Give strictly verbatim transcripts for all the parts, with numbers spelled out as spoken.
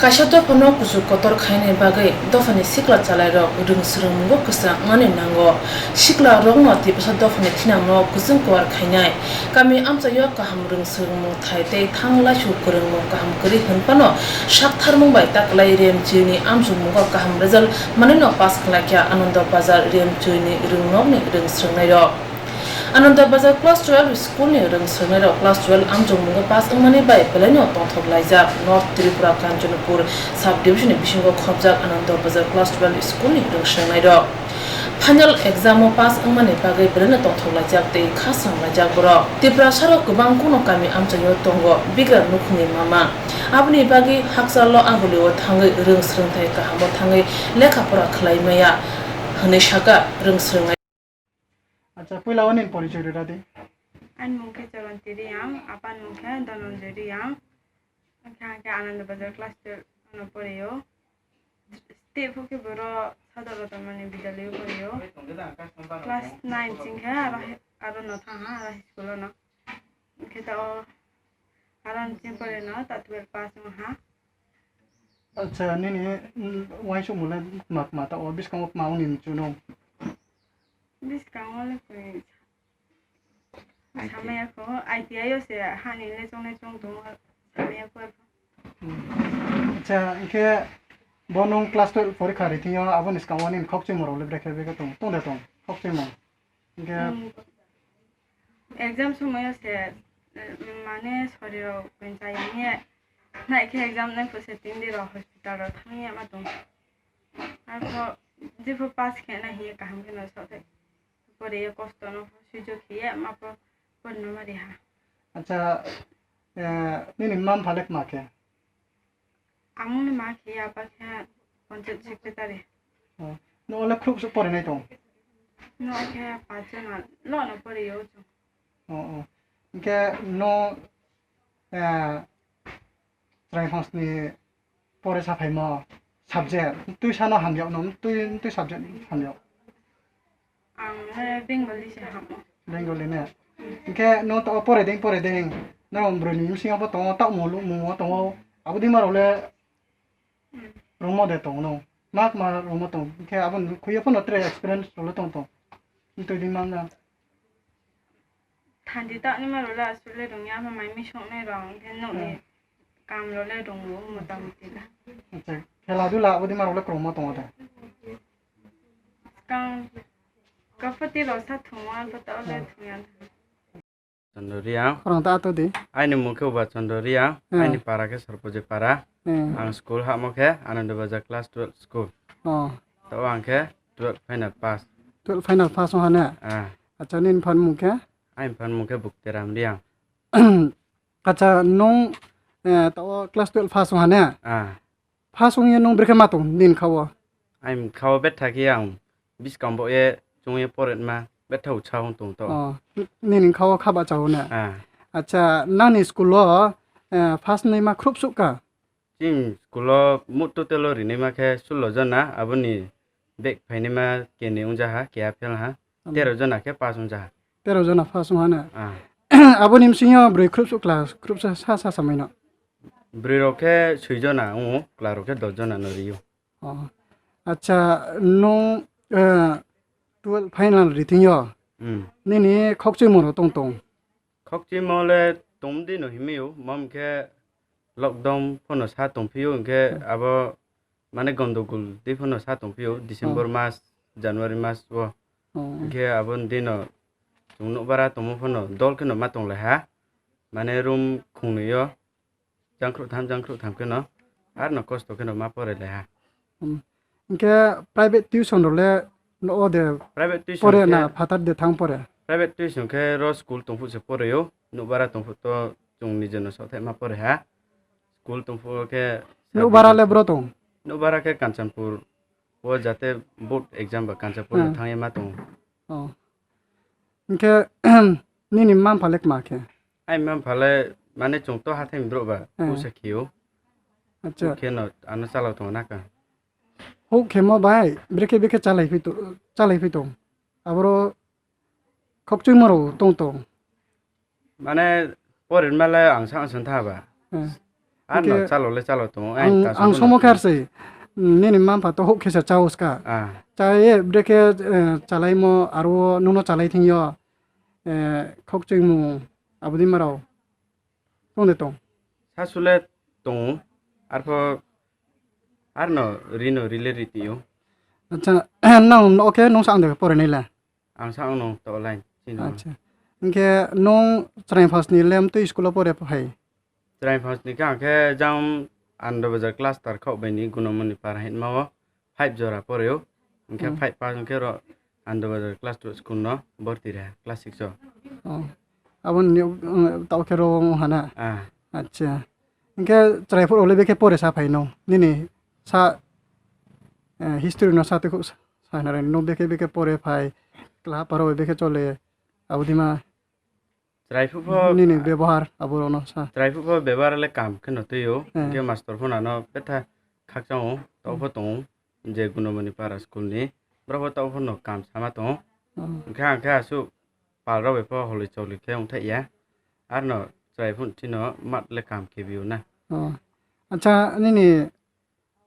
Kaisa dophano kuchuk kotor khainai bagwi dophani sikla chalairok rwng swrwngmungo kwchang wngnani nango. Siklarokno Tiprasa dophani thinangno kwchwng kwar khainai. Kami amchaio kaham rwng swrwngmung thai tei thang laisu kwrwngmung kaham kwrwi hwn phano saktharmung bai ta kwlai Remchini amchukmungo kaham result manwino pass khlaikha Anando Bazar Remchini rwngnokni rwng swrwngnairok. Ananda Bazar Class twelve School ni rwng swrwngnairok Class twelve amchukmungo pass wngmani bai belaino tongthok laijak North Tripura Kanchanpur Sub Division ni bisingo khopjak Ananda Bazar Class twelve School ni rwng swrwngnairok. Final exam o pass wngmani bagwi belaino tongthok laijak tei khasrang laijak borok. Tiprasarok kwbang kuno kami amchaio tongo, bigra nukhungni mama. Aboni bagwi hakchalo agulio thangwi rwng swrwngthai kahamo thangwi lekha pora khlai maya hwnwi sakha rwng swrwngnai. Acha, puila o nini porichoi rwda di. Ani mung khe Charanti Riyang, apani mung khe Dhananjay Riyang. Ang khe, ang khe Ananda Bazar class twelve ano pori o. Step khe boro Sadar Ratanmani Vidyalaya o pori o. Class nine ching khe aro, aro no thang ha, aro high school o no. Ang khe ta o aro ni ching pori no ta twelve pass wng ha. Acha, nini, mm, uaisukmung le tma tma ta o, bwskango tma o nini chuno? Bwskango le koi I T I. Samaya kho, I T I o se hani le chongnai chong tongo, samaya kho. Hmm. Acha, hwnkhe bo nwng class twelve porikha ri thwngyo, aboni swkango nini khokchwimo rok le brekhe brekhe tong, tong de tong, khokchwimo. Hwnkhe Hmm. Exam somoyo se, eh, mane sori rok koi chaya nai khe exam nai phusa tindi rok hospital rok thangya ma tong. Arpho jepho pass khe na hiya kaham khe no sok thai. Pore ye kosto no suijo khe ye ma po pore no ma ri ha. Acha, eh, nini mam phalek ma khe? Amoni ma khe ya pa khe panchayat secretary. Oh, no ole khrup su pore nai tong? No khe pa jona lo no pore yo chung. Oh, oh. Hwnkhe no, eh, Chwrai Hosni pore saphaimo subject, twi sano hamyakno, twi, twi subject hamyak? Ang le Bengali se hamo. Bengali ne? Hwnkhe no to pore ding, pore ding. No brwi ni bisingo bo tongo, tamo lukmungo tongo. Abo di marok le Hmm. Rungmo de tong no. Mak ma rungmo tong. Hwnkhe abo khuye phano tre experience rolo tong tong. Twi di manga. Thandi ta ni ma rula asule rungya ma mai mi song nai rong. Hwnkhe no ni Hmm. Kam role rungo motamuti la. Acha, khela dula abo di marok le krongmo tongo de. Kang kapati rok sa thungwa, pata ole Hmm. Thungya. Chandra Reang. Khorang ta ato di. Aini mung khe Uba Chandra Reang. Hmm. Aini para khe Sarpoje para. Hmm. Ang school hamo khe Ananda Bazar class twelve school. Oh. Tao ang khe twelve final pass. Twelve final pass wng hane? Ah. Acha, nini phan mung khe? Aini phan mung khe Bukteram Reang. Acha, nung, eh, tao class twelve pass wng hane? Ah. Pass wngya nung bwrwkhe ma tong nini kha-o? Ang kha-o betha khe ang bwskango ye chwngye poretma betha usa wng tong to. Oh, nini kha-o kha bacha-o ne? Ah. Acha, nangni school-o, eh, pass wngnaima khrupsuk ka? Chini school-o mut total-o rinaima khe sullo jona, aboni bek phainaima keni wngjaha, keha fail ha, Am. tero jona khe pass wngjaha. Tero jona pass wngha ne? Ah. Aboni bisingo bwrwi khrupsuk kla, khrupsa sa, sa, sa, samaino? Bwrwi rok khe swi jona wngo, chwla rok khe dos jona no rio. Oh. Acha, nwng, eh, twelve final ri thwngyo. Hmm. Nini khokchwimo no tong tong? Khokchwimo le tong di no himwi o, mom khe lockdown phano sa tong phio, hwnkhe Hmm. abo mane gondogol twi phano sa tong phio, December Oh. mas, January mas o. Oh. Hwnkhe abo ni dino chwng nokbara tongmo phano dol kheno ma tong lai ha, mane room khungnwi o. Jangkhruh tham, jangkhruh tham kheno, ar no kosto kheno ma pore lai ha. Hmm. Hwnkhe private tuition rok le no o de Private tuition pore khe, na phatar de thang pore? Private tuition khe ro school tongphut se pore o, nokbara tongphut to chwng nije no sok thai ma pore ha. School tongphut khe Nokbara le bro tong? Nokbara khe Kanchanpur o jate board exam ba Kanchanpur no Hmm. thangye ma tong. Oh. Hwnkhe nini mma mpha le kma khe? Ai mma mpha le mane chwng to hathai ni borok ba, Hmm. pusa khio. Acha. Hwnkhe no ano chalok tongo naka. Huk khe mo bai, brekhe brekhe chalai phi to, chalai phi tong. Aboro khokchwimo rok tong tong. Mane porinma le ang sa ang sa tha ba. Hmm. Ano hwnkhe chalo le chalo tongo. Ang, ang somo khe ar se, nini mma mpha to huk khe se chao ska. Ah. Cha ye brekhe, eh, chalaimo aro nono chalai thing yo, eh, khok chwngmung aboni marao. Tong de tong. Sasule tongo. Arpho arno rino rile ritio. Acha, nang, okay, nung sa ang de pore nai le. Ang sa ang nung to line. Sino. Acha. Hwnkhe nung chwrai phas ni lem twi school o pore phai. Chwrai phas ni khe ang khe jang Ando Bazar cluster khok bai ni Gunomoni para hinma o. Five jora poreo. Hwnkhe hmm, five pass hwnkhe ro Ando Bazar class two school no borti re class six o. Oh. Aboni ni, um, tao khe ro wng hana. Ah. Acha. Hwnkhe chwrai phuru le bekhe pore sa phai no. Nini sa, eh, history no sa twi khuk sa, sa na re no bekhe bekhe pore phai. Kla paro bekhe chole. Abodi ma. Chwrai phupho nini bebohar aborokno sa. Chwrai phupho bebohar le kam kheno twiyo. Eh. Hwnkhe mastor phano ano betha khakchangw, tao pho tongo, je Gunomoni para school ni. Borok pho tao phano kam sama tongo. Oh. Hwnkhe ang khe aswk pal rok bai pho holoi choloi khe wngthai ya. Arno chwrai phano chino mat le kam khebiyo na. Oh. Acha, nini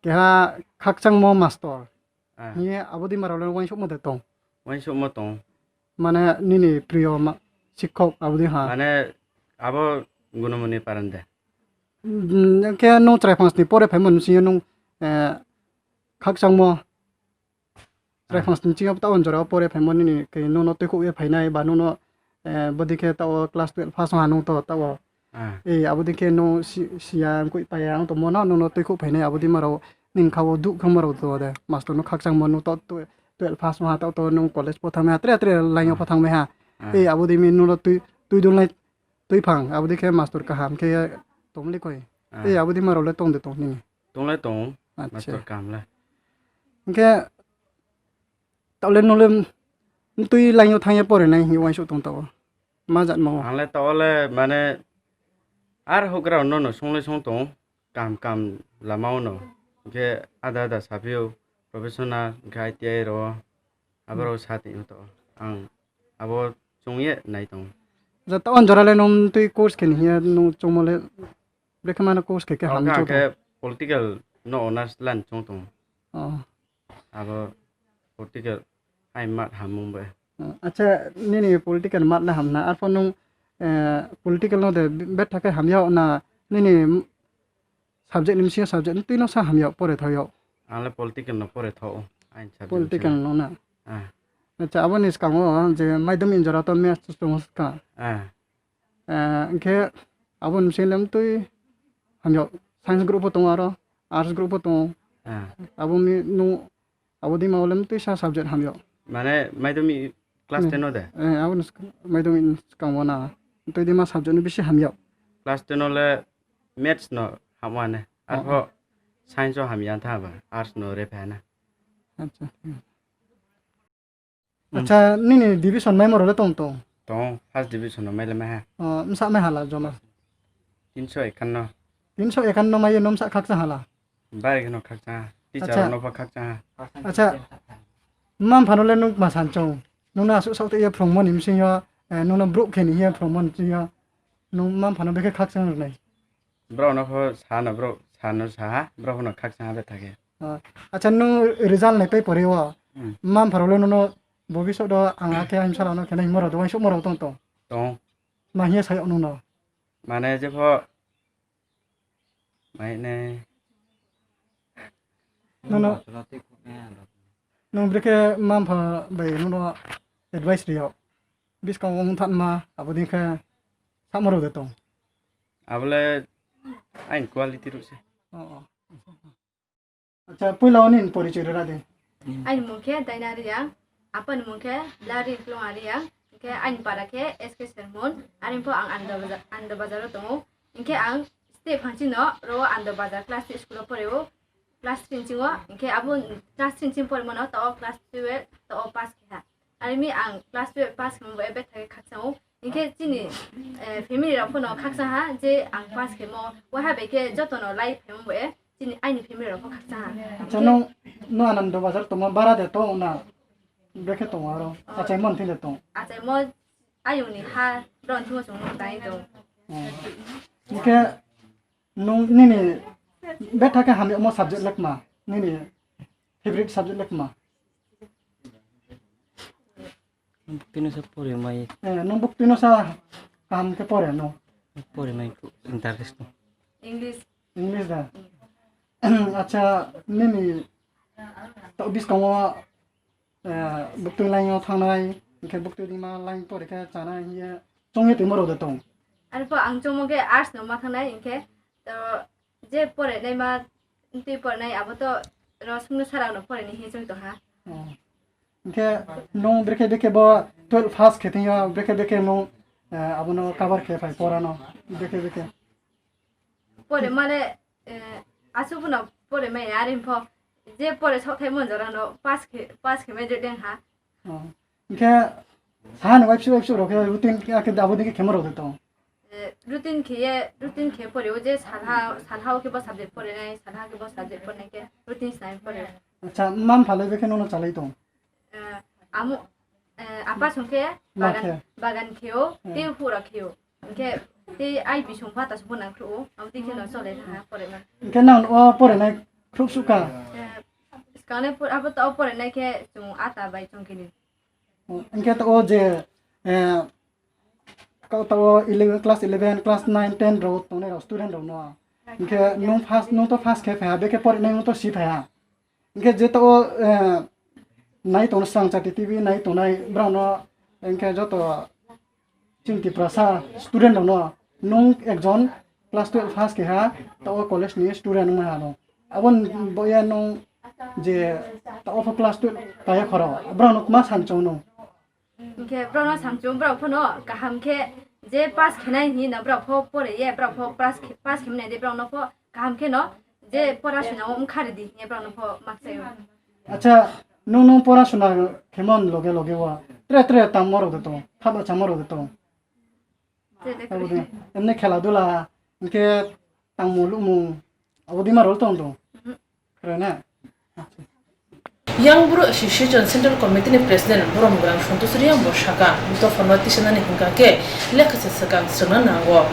keha khakchangmo mastor. Ah. Hiye abodi marok le uansukmo de tong. Uansukmo tong. Mane nini priyo ma-, sikhok abodi ha. Mane abo Gunomoni parande. Mm, khe nung chwrai phas ni pore phaimani sini nung, eh, khakchangmo. Chwrai phas ni chingo ta on jora pore phaimani ni khe nono twikhuk ye phainai ba nono Eh, bodi khe tao class twelve pass wngha nung to tao. Ah. Eh, abodi khe no si-, siya wngkui paya ang tongmo no, nono twikhuk phainai abodi marok ning kha o duk khe marok to de. Mastor no khakchangmo no to twe-, twelve pass wngha tao to nung college pho thangmai ha, tre tre line o pho thangmai ha. Ah. Eh, abodi mi nono twi, twi dulnai twi phang, abodi khe mastor kaham khe tongmoli koi. Ah. Eh, abodi marok le tong de tong nini. Tonglai tong, acha. Mastor kaham le. Hwnkhe Tole nole twi line o thangya pore nai hinwi uansuk tong tao. Ma jat mo. Ang le tole mane ar hokra no no songle song tong kam kam lama o no. Hwnkhe ada ada saphiyo professional hwnkhe I T I ro aboro sa tong to. Ang abo chungye nai tong. Ja tao jora le nung twi course khe ni hiya nung chungmo le Brekhe mano course khe khe ham. Ang khe political no honors line chong tong. Oh. Abo political ai mat hamung bai. Oh, acha, nini political mat le hamna. Arpho nung, eh, political no de betha khe hamya na nini subject ni misi subject ni twi no sa hamya pore thayo. Ang le political no pore tho. Ain subject political no na. Ah. Acha, abo ni skango je maidom injora to maths tong ska. Ah. Eh, hwnkhe abo ni bising le twi hamya science group bo tongo aro arts group bo tongo. Ah. Abo ni nung abo di ma le twi sa subject hamya. Mane maidom class ten o de? Eh, abo ni sk-, maidom skang o na twi di ma subject ni bisi hamya. Class ten o le maths no hamya ne. Oh. Arpho science o hamya tha ba arts no re pha na. Acha. Hmm. Acha, nini division mai moro le tong tong? Tong, first division no mai le mai ha. Oh, msa mai hala joma? Tinso ekanno. Tinso ekanno mai no msa khakcha hala? Bai kheno khakcha ha. Teacher acha. Rok no pha khakcha ha. Acha, mam phano le nuk ma san chong. Nuna asuk sok te ye phrong moni msing yo, eh, nuna bruk kheni ye phrong moni msing yo. Nung mam phano bekhe khakcha nai. Bro no pho sa no bro, sa no sa ha, bro pho no khakcha ha betha khe. Ah, acha, nung result nai pai pore o. Hmm. Mam pharo le nono bobisot do ang akhe ang sala no khenai moro do, ang sok moro tong tong. Tong. Ma hiya sai nung no. Mane je pho mai ne. Nono. Nung brekhe mam pha bai nono advice riyo. Biskang wng than ma abo ding khe sa moro de tong. Abole ain quality ruk se. Oh, oh. Acha, puila o nini porichoi rwna di. Aini mung khe Daina Reang, apani mung khe Larry Klonga Reang, hwnkhe aini para khe S K Sermon, ani pho ang Ando Baza-, Ando Bazar o tongo. Hwnkhe ang step phangchi no ro Ando Bazar class three school o pore o, class three ni chingo, hwnkhe abo class three ni ching pore mano to o class twelve to o pass khe ha. Arimi ang class twelve pass khe bo ebe thai khaksa o. Hwnkhe chini, eh, family rok phano khaksa ha je ang pass khe mo. Waha bai khe joto no lai phaimo bo e chini aini family rok pho khaksa ha. Acha, nung, nung Anando Bazar tongma bara de tong na? Brekhe tong aro. Oh. Achai mon thile tong. Achai mo ayung ni ha bron thimo sung nung tai tong. Oh. Hwnkhe Nung nini betha khe hamyamo subject le kma? Nini favorite subject le kma? Tini se pori mai. Eh, nung buk tino sa kaham khe pore no? Pori mai interest no. English. English da? Acha, nini to biskango, eh, buktui line o thangnai, hingke buktui rima line pore khe chanai hiye chongye tongma rok de tong. Ani po ang chongmo khe arts no ma thangnai, hingke to je pore nai ma, twi pore nai abo to rosmung no sarang no pore ni hi chong to ha. Oh. Hingke nung brekhe brekhe bo twelve pass khe tongya, brekhe brekhe nung, eh, abono cover khe phai pora no, brekhe brekhe. Pore male, eh, aswk phano pore maya, are pho je pore sok thai mon jora no pass khe, pass khe mai de deng ha. Oh. Hingke saha ni waipsu waipsu rok khe routine khe abo digi khemo rok de tong. Eh, routine khe ye, routine khe pore o je salha, salha o khe bo subject pore nai, salha khe bo subject pore nai khe routine sai pore. Acha, mam phalai be khe nono chalai tong. Eh, amo, eh, apa song khe ma bagan, khe? Bagan kheo, hmm, tei hura kheo. Hingke tei ai bisong pha ta song nang khruo, amo tei kheno chole tha pore man. Hingke nang o pore nai khrup suka. Eh, skane por-, abo to pore nai khe chung ata bai chung kini. Hingke to o je, eh, ka-, to o eleven, class eleven, class nine, ten rok tongnai rok student rok no. Hingke nung first, nung to first khe phai ha, be khe pore nai nung to si phai ha. Hingke je to o, eh, nai tong sang chati T V nai tongnai borok no hingke joto chini Tiprasa student rok no nung ekjon class twelve pass keha to o college ni student wngma ha no. Abo ni bo ya nung je to o pho class twelve kaya khoro borok no ma san chong no. Hingke borokno samchung borok phano kaham khe je pass khenai hinwi no borok pho pore ye, borok pho pass khe, pass khe mwnai de borokno pho kaham khe no je pora suna o wngkha ridi hinwi borokno pho makchaio. Acha, nung nung pora suna khemon loge loge o tre tre tamo rok de tong, phaba chamo rok de tong. Tre de Abo de, emne khela dula, hingke tangmung lukmung, abo de ma rol tong tong. Mhm. Kre na? Yang Bru Association Central Committee ni President Borom Grang Santosh Reang bo saka, dophano tisanani hingka khe lekha se swkang swrwngna nango.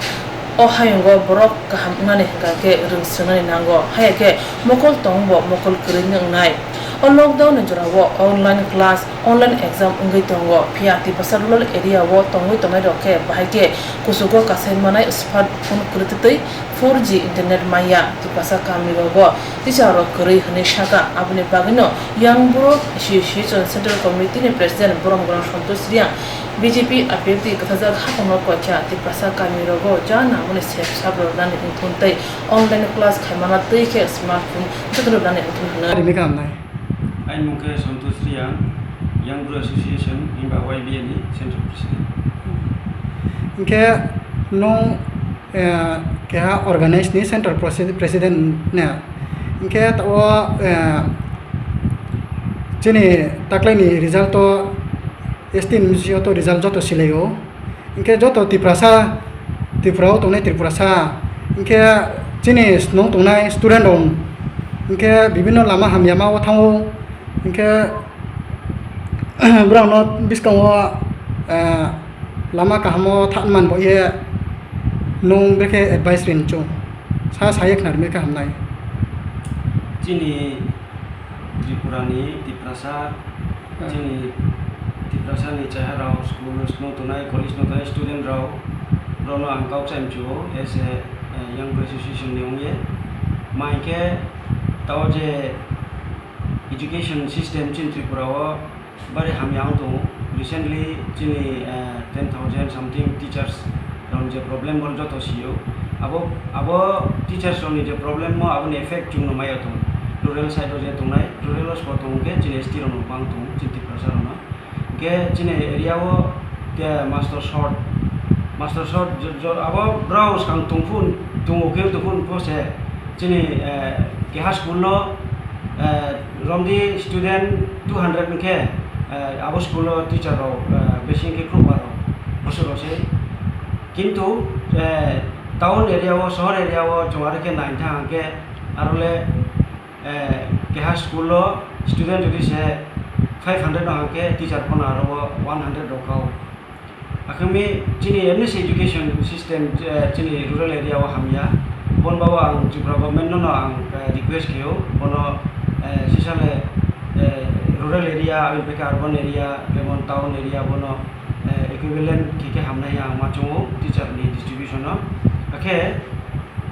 O hayungo borok kaham wngnani hingka khe rwng swrwngnani nango, haya khe mokol tong bo mokol kwrwi wngnai. O lockdown ni jorao online class, online exam wngwi tongo, phiya Tiprasa rural area o tongwi tongnai rok khe bahai khe kuchugo kasai manai smartphone kwrwtwi four G internet manya Tiprasa kami rogo teacher rok kwrwi hwnwi saka. Aboni bagwino Young Bru Association Central Committee ni President Borom Grang Santosh Reang B J P apirti kwthajak haphangno koikha Tiprasa kami rogo cha nangmani sep sabro rwnani wngthun tei online class khaimana twi khe smartphone jotono rwnani wngthun hwnwi. Rimika hamnai. Aini mung khe Santosh Reang, Young Bru Association himba Y B A ni Central President. Hingke nung, eh, keha organize ni Central Presi-, President ne. Hingke o, eh, chini taklai ni result o S T ni M C O to result joto silai o. Hingke joto Tiprasa, Tripura o tongnai Tripurasa, hingke chini nung tongnai student rok, hingke bibinno lama hamyama o thango, hingke borokno bwskango, eh, lama kahamo thang man bo ye nung brekhe advice rin chung, sa saya khna rimikha hamnai. Chini Tripura ni Tiprasa, hmm, chini Tiprasa ni cheha rok, school no tongnai, college no tongnai student rok, rok no ang kok sai mchu o, as a, eh, Young Bru Association ni ong ye. Ma hingke tao je education system chini Tripura o bari hamya wng tongo. Recently chini, eh, ten thousand something teachers rokni je problem bo joto sio. Abo, abo teachers rokni je problem mo aboni effect chwngno maya tongo. Rural side o je tongnai, rural o sbo tongo khe chini S T rokno bang tongo, chini Tiprasa rokno. Hingke chini area o ke master short, master short jo-, jo-, abo brao swkang tongphun, tongo khe tongphun kose. Chini, eh, keha school o, eh, romdi student two hundred hwnkhe, eh, abo school o teacher rok, eh, besi hwnkhe khruhba rok, bwswk rok se. Kintu, eh, town area o, sohor area o chwng aro khe naithang hwnkhe aro le, eh, keha school o student jodi se five hundred no hwnkhe teacher phano aro o one hundred rok kha o. Akhami chini M S education system, eh, chini rural area o hamya. Bon bao ang Tripura government no, no ang, eh, request khaio, bono, eh, sisale, eh, rural area, aboni pekhe urban area, jemon town area, bono, eh, equivalent khe khe hamnai ang ma chungo teacher ni distribution no. Akhe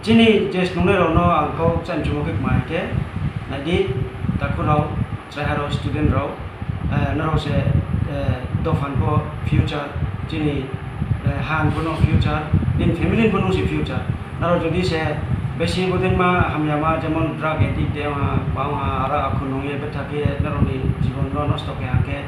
chini je snungnai rok no ang kok chan chumo khe ma khe, naidi, takhu rok, chrai ha rok, student rok, eh, norok se, eh, dophan pho future, chini, eh, han pho no future, nini family pho no se future. Norok jodi se besi bodin ma hamya ma, jemon drug addict de ha, bang ha, aro akhu nung ye betha khe norok ni jibon no nosto khe ha khe,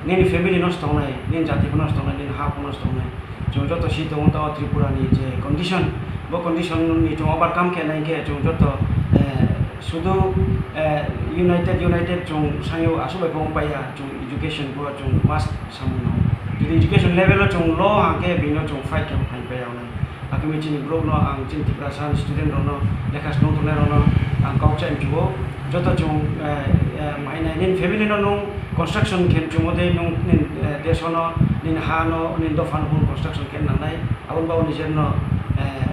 nini family nosto wngnai, nini jati pho nosto wngnai, nini ha pho nosto wngnai. Chwng joto si tongo, tamo Tripura ni je condition, bo condition ni chwng overcome khe nai khe chwng joto, eh, sudu, eh, united, united chwng sayo aswk bai bo wng paiya, chwng education bo chwng must samung no. Jodi education level o chwng low hwnkhe bini no chwng fight khe bo phai paiya wngnai. Hakhe chini borok no ang chini Tiprasa ni student rok no, lekha snung tongnai rok no ang kok cha mchugo. Joto chwng, eh, eh, mai nai nini family no nung construction khe mchumo de nung nini, eh, desh no, nini ha no, nini dopha no construction khe nangnai. Aboni bagwi nijer no, eh,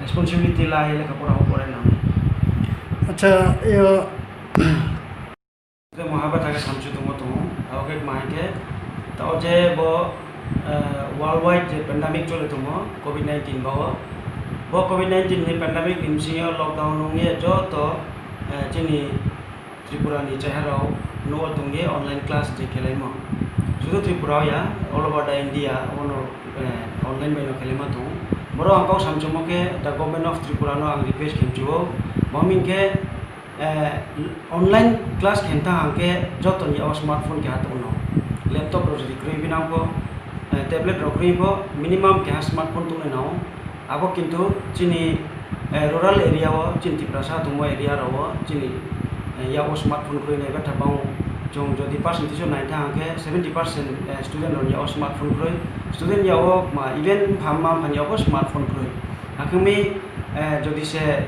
responsibility lai lekha pora o pore nangnai. Acha, yo. Tei mo haba thangkhe samsui tongmo tongo, abo khe ma hinkhe, tao je bo, eh, worldwide je pandemic choli tongo, covid nineteen bao. Bo covid nineteen ni pandemic ni bisingo lockdown wngye joto, eh, chini Tripura ni cheharok nugo tongye online class je khelaimo. Sudu Tripura ya, all over the India, abono, eh, online bai no khelaima tongo. Borok ang kok samchungmo khe the government of Tripura no ang request khe mchugo, bo hinkhe, eh, online class khe ta hwnkhe jotoni o smartphone keha tongno. Laptop rok jodi kwrwi bini bo, eh, tablet rok kwrwi bo minimum keha smartphone tongnai nango. Abo kintu chini, eh, rural area o, chini Tiprasa tongmo area rok o chini, eh, yak o smartphone kwrwi nai betha bango. Chwng jodi percentage o nai ta hwnkhe seventy percent, eh, student rok ni yak o smartphone kwrwi. Student yak o ma even bupha mma ni yak o smartphone kwrwi. Hakhe mi, eh, jodi se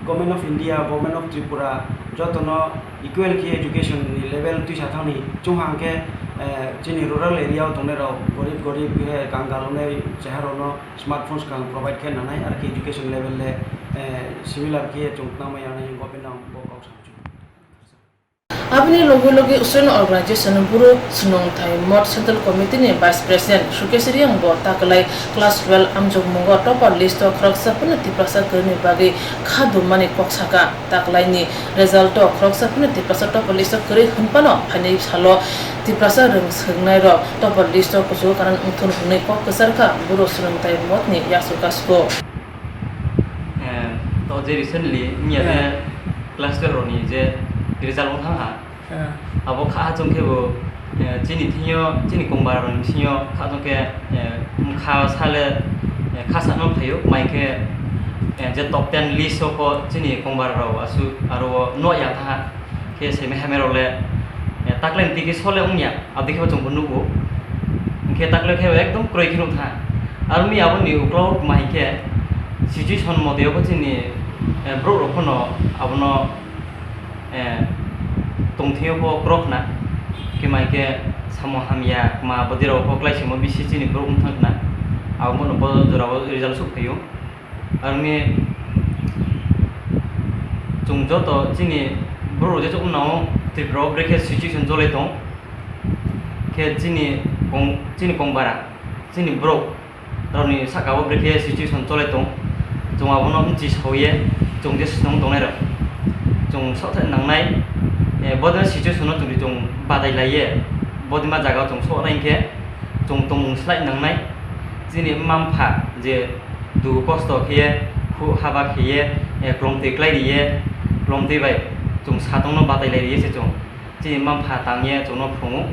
Government of India, Government of Tripura jotono equal khe education ni level twisa thangni chwng hwnkhe, eh, chini rural area o tongnai rok gorib gorib khe kangal wngnai cheharokno smartphones kang provide khe nanai, ar khe education level le, eh, similar khe chwng tangmani government no bo kok samsio. Aboni logi logi Student Organization Bru Swrwngthai Moth Central Committee ni Vice President Sukesh Reang bo taklai class twelve amjokmungo topper list o khoroksa phano Tiprasa kwrwini bagwi kha dumani kok saka. Taklai ni result o khoroksa phano Tiprasa topper list o kwrwi hwnphano phaini salo Tiprasa rwng swrwngnairok topper list o kuchugo karon wngthun hwnwi kok kwcharkha Bru Swrwngthai Moth ni yaksuk kasku. Eh, to je recently wngya de class twelve rokni je result wng thang ha. Abo kha chwng khe bo, eh, chini thingyo, chini kongbar rokni bisingo kha chwng khe, eh, wngkha sale, eh, kha sakno phaio, mai khe, eh, je top ten list o pho chini kongbar rok aswk aro o no ya tha khe semi hamya rok le, eh, taklai ni twi khe sole wngya. Aboni khe bo chwng bo nugo. Hinkhe takle khe ekdom kwrwi khe nuk tha. Aroni aboni uklok ma hinkhe situation mote bo chini, eh, borok rok phano abono, eh, tongthwio bo borok khna. Khe ma hinkhe samo hamya ma bwdwi rok bo klai simo bisi chini borok wng thang khna. Abono bo jora o result sok phaio. Aroni chwng joto chini borok je chukmano Tripura o brekhe situation cholai tong. Khe chini kong, chini kong bara, chini borok rokni saka o brekhe situation cholai tong. Chwng abono bchi sawi ye, chwng je snung tongnai rok. Chwng sothai nangnai, eh, bodina situation no chwng, chwng badai lai ye, bodima jaga o chwng sohna hinkhe, chwng tongmung slai nangnai. Chini mma mpha je dugu kosto khe ye, khu haba khe ye, eh, klomtwi klai ri ye, klomtwi bai chwng satong no badai lai ri ye se chwng. Chini mma mpha tang ye chwngno phungo.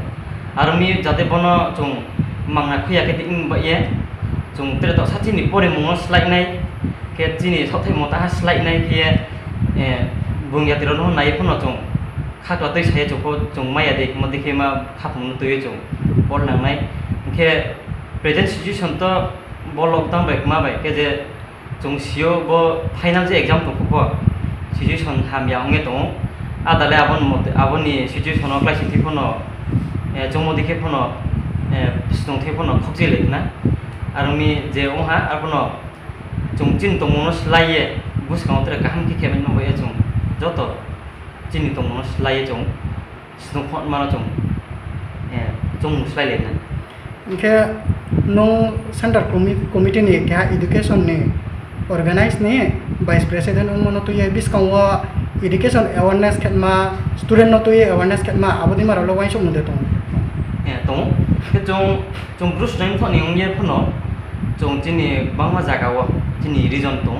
Aro mi jate bono chwng mangna khuya khe tei wng bai ye chwng tere toksa chini porimung no slai nai khe chini sothai mo taha slai nai khe, eh, bung yatwi rok no nai phano chwng khakla twi sai chwng pho chwng maya de mo dikhe ma khaphang no twi chwng por nang nai. Hinkhe present situation to bo lockdown bai kwma bai khe je Chwng sio bo final je exam tong kho, situation hamya wngwi tongo. A dale aboni mote, aboni situation o klaising thwi phano, eh, chongmo dikhe phano, eh, snung thwi phano khokchi lai khna. Aroni je wngha, abono chwng chini tongmungno slai ye, Bwskango tere kaham khe khe mano bai chwng joto chini tongmano swlaiwi chwng swtwng khoroknmano chwng, eh, chwng swlai lai nai. Hinkhe nwng Central Commi-, Committee ni keha education ni organize ni vice president wngmano twiwi bwskango education awareness khetma, student no twiwi awareness khetma, abo dima rok le uansuk mung de tongo. Eh, tongo. Khe chwng, chwng Bru Snai Mthoh ni wngya phano chwng chini bangma jaga o chini region tongo.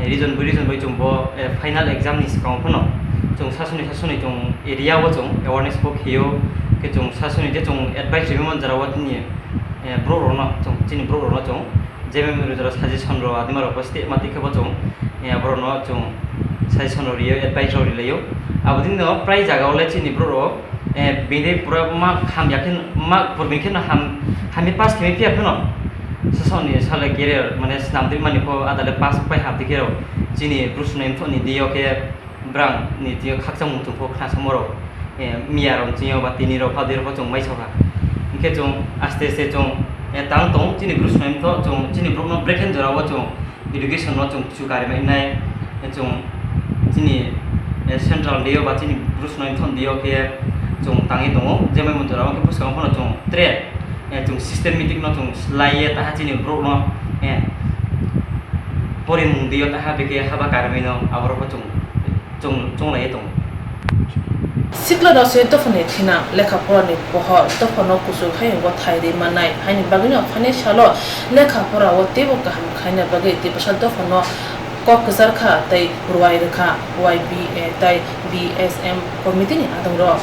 Eh, region by region bai chwng bo, eh, final exam ni swkango phano chwng sasoni sasoni chwng area o chwng awareness bo kheyo. Khe chwng sasoni je chwng advice rwmani jora o tini, eh, borok rokno chwng, chini borok rokno chwng je memo rwjak suggestion rok adima rok bo step ma tikhe bo chwng, eh, borok no chwng suggestion rok riyo, advice rok rilaio. Abo dino prai jaga o le chini borok rok, eh, bini pura ma hamya khe ma purbi khe no ham, hamya pass khe phiya phano sasoni sale career mane snam di mani pho adale pass pai ham tikhe rok chini Bru Snai Mthoh ni dio khe brang ni tio khakchang muchung kho khna samoro, eh, miya rok tio ba tini rok pha dui rok chwng mai sokha. Hinkhe chwng aste aste chwng, eh, tang tong chini Bru Snai Mthoh chwng chini borok no brekhen jora o chwng education no chwng kuchu kari mai nai chwng chini, eh, central dio ba chini Bru Snai Mthoh dio khe chwng tangwi tongo je mai muchung rok khe bwskango phano chwng tre, eh, chwng systematic no chwng slai ye taha chini borok no, eh, porimung dio taha beke haba karmino aborok bo chwng, chwng, chwnglaiwi tongo. Sikla rok se dophani thinang lekha porani pohor dophano kuchuk hayungo thai ri mannai haini bagwino phani salo lekha pora o teibo kaham khaina bagwi Tiprasa dophano kok kwchar kha tei ruai rwkha Y B A tei B S M committee ni adongrok.